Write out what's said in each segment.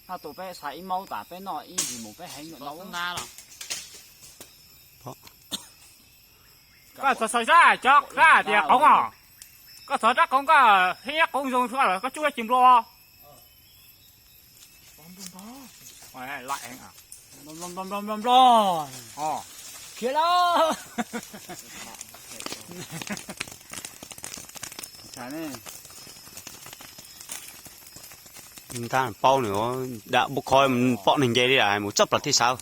Noj tus peb xav ib maub tas peb noj ib ntsis mus peb heev nyuam noj. Koj txhob xav zaj cov zaj tias qoov os. Koj txhob rab qoov koj heev qoov zoo koj cub tsis nplua. Khiav lauj. Ntab paub nws dam npua khov pom neeg nce li mus txoj plaws thiaj sawv.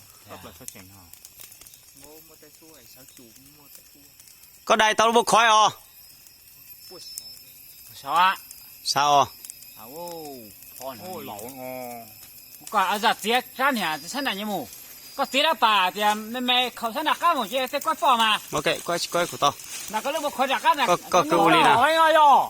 Koj dai tau lub npua khov os? Sawv os. Koj zam txiav sab niam sab nram nyias mus. Koj txiav dab pas tias me me khaum sab nram qab mus ces tej kuab pom mas. Koj tsis kuab kuv tau. Nram koj lub npua khov nram qab. Koj kwv ua li na. Yog.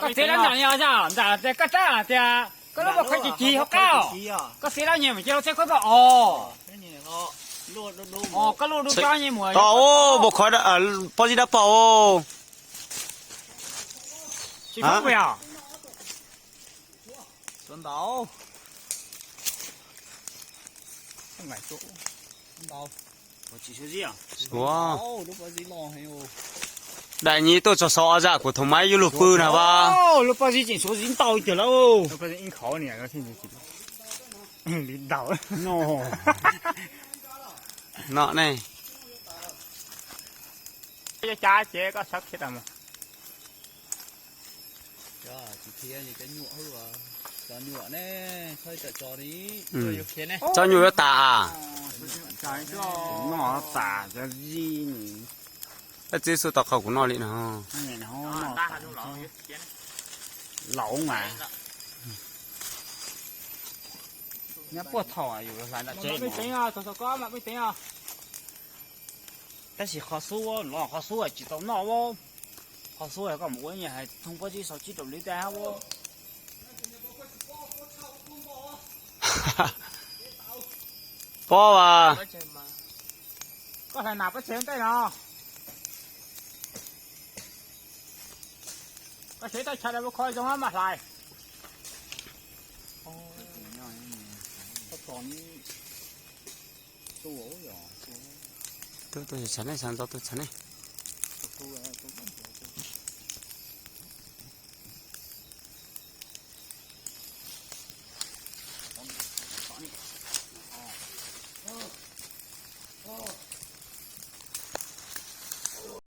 Koj txiav dab nram nyias, nram koj rab tias koj lub npua khov cig cig hauv qab. Koj txiav dab nyias mus ces lub txeb kuab pom os. Koj lub dub cov nyias mus. Npua khov pob zeb dawb paug. Tsis pub yog. Daim nyim tuaj txog xov zaj kuv thaum maiv yuav luag pw na vas. Lub pob zeb tseem suav zib ntau cawg lauj. Li ntau. No ne. Cav ces koj sawv khiav tas mus. Tsis khiav, cov nyuam hwb, cov nyuam ne, txhob cov tso li. Tso nyuam yuav tas. Noj tas cov zib nws. Tab txib xub tau qhov kuv noj li no. Laus mas. Nyob puag thaum yus hlais nram tsev. Tab sis qhov xub, qhov xub tsis tau noj. Qhov xub koj mus ua ib nyuag hais thooj pob zeb xaus tsib rau liv tas ua. Pob as. Koj hlais nas pob txha ntej no. Koj tsev tau chaw lawv ua kho zoo mas hlais. Tuaj tuaj, tshav nej, tshav ntxov tuaj tshav nej.